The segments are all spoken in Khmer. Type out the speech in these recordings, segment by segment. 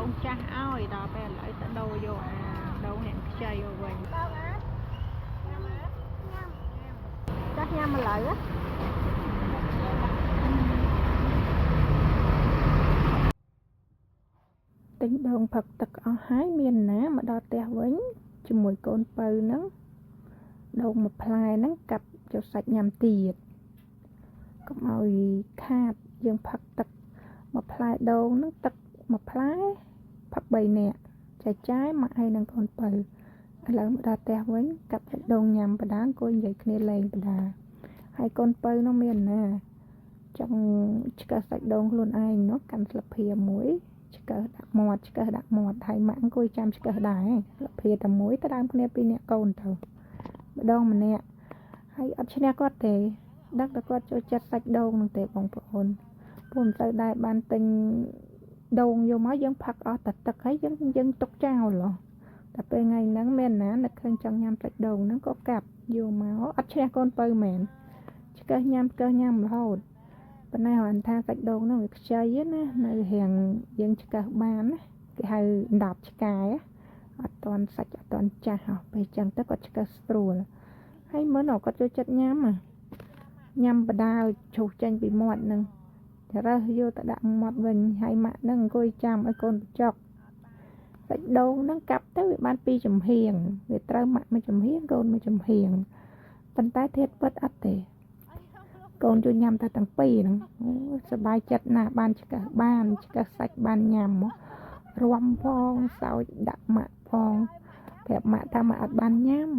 ងចាស់ឲ្យដល់ពេលឥឡូវទៅដូរយកអាដូងអ្នកខ្ចីមកវិញ បងអត់ញ៉ាំអត់ញ៉ាំ ចាស់ញ៉ាំឥឡូវហ៎ ទិញដូងផឹកទឹកអស់ហើយមានណាមកដល់ផ្ទះវិញជាមួយកូនពៅហ្នឹងដូងមួយផ្លែហ្នឹងកាប់ចូលសាច់ញ៉ាំទៀតកុំឲ្យខាតយើងផឹកទឹកមួយផ្លែដូងហ្នឹងទឹកមួយផ្លែផឹក3នាក់ចែកចាយមកឲ្យនឹងកូនពៅឥឡូវមកដល់ផ្ទះវិញកាប់សាច់ដូងញ៉ាំបដាអង្គុយនិយាយគ្នាលេងបដាហើយកូនពៅនោះមានណាចង់ឆ្កឹះសាច់ដូងខ្លួនឯងនោះកាន់ស្លឹកភាមួយ ឆ្កឹះដាក់មាត់ឆ្កឹះដាក់មាត់ហើយម៉ាក់អង្គុយចាំឆ្កឹះដែរលភាតែមួយទៅដើមគ្នាពីរនាក់កូនទៅម្ដងម្នាក់ហើយអត់ឈ្នះគាត់ទេដឹងតែគាត់ចូលចិត្តសាច់ដូងនឹងទេបងប្អូនពួកមិនសូវដែរបានទិញដូងយកមកយើងផឹកអស់តែទឹកហើយយើងយើងទុកចោលហ៎តែពេលថ្ងៃហ្នឹងមានណានឹកឃើញចង់ញ៉ាំសាច់ដូងហ្នឹងក៏កាប់យកមកអត់ឈ្នះកូនពៅមែនឆ្កឹះញ៉ាំឆ្កឹះញ៉ាំរហូត ប៉ុន្តែគ្រាន់ថាសាច់ដូងហ្នឹងវាខ្ចីណានៅរាងយើងឆ្កឹះបានណាគេហៅដប់ឆ្កែអត់តន់សាច់អត់តន់ចាស់ហ៎ពេលចឹងទៅគាត់ឆ្កឹះស្រួលហើយមើលនោះគាត់ចូលចិត្តញ៉ាំហ៎ញ៉ាំបដាវជ្រុះចេញពីមាត់ហ្នឹងរើសយកទៅដាក់មាត់វិញហើយម៉ាក់ហ្នឹងអង្គុយចាំឲ្យកូនបញ្ចុកសាច់ដូងហ្នឹងកាប់ទៅវាបានពីរចំហៀងវាត្រូវម៉ាក់មួយចំហៀងកូនមួយចំហៀងប៉ុន្តែធាតពិតអត់ទេ កូនជួយញ៉ាំតែទាំងពីរហ្នឹងអូយសប្បាយចិត្តណាស់បានឆ្កឹះបានឆ្កឹះសាច់បានញ៉ាំហ៎រាំផងសើចដាក់ម៉ាក់ផងប្រាប់ម៉ាក់ថាម៉ាក់អត់បានញ៉ាំ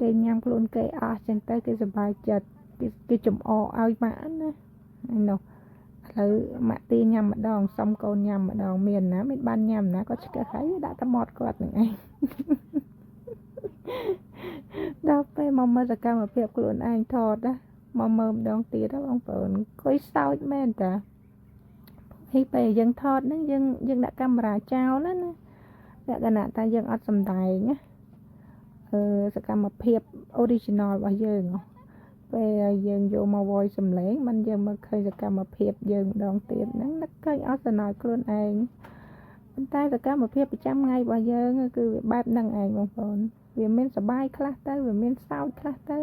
គេញ៉ាំខ្លួនគេអស់ចឹងទៅគេសប្បាយចិត្តគេគេចំអកឲ្យម៉ាក់ណាហើយនោះឥឡូវម៉ាក់ទីញ៉ាំម្ដងសុំកូនញ៉ាំម្ដងមានណាមានបានញ៉ាំណាគាត់ឆ្កឹះហើយដាក់តែមាត់គាត់ហ្នឹងឯង ដល់ពេលមកមើលសកម្មភាពខ្លួនឯងថតណា មកមើលម្ដងទៀតហ៎បងប្អូនអង្គុយសើចមែនតាហើយពេលយើងថតហ្នឹងយើងយើងដាក់កាមេរ៉ាចោលណាណាលក្ខណៈថាយើងអត់សំដែងណាអឺសកម្មភាព original របស់យើងហ៎ពេលយើងយកមក voice សំឡេងมันយើងមើលឃើញសកម្មភាពយើងម្ដងទៀតហ្នឹងនឹកឃើញអស់សំណើចខ្លួនឯងប៉ុន្តែសកម្មភាពប្រចាំថ្ងៃរបស់យើងគឺវាបែបហ្នឹងឯងបងប្អូនវាមានសបាយខ្លះទៅវាមានសើចខ្លះទៅ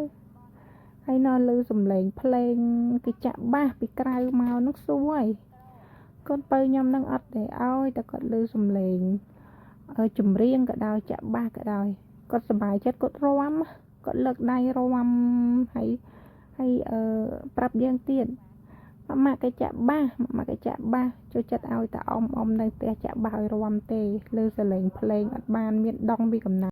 ហើយនៅលើសំឡេងភ្លេងគេចាក់បាសពីក្រៅមកនោះសួរហើយកូនពៅខ្ញុំនឹងអត់ទេឲ្យតែគាត់លើសំឡេងចម្រៀងក៏ដោយចាក់បាសក៏ដោយគាត់សប្បាយចិត្តគាត់រាំគាត់លើកដៃរាំហើយហើយអឺប្រាប់យើងទៀតម៉ាក់គេចាក់បាសម៉ាក់គេចាក់បាសចូលចិត្តឲ្យតែអ៊ំអ៊ំនៅផ្ទះចាក់បាសឲ្យរាំទេលើសលេងភ្លេងអត់បានមានដងពីកំណើ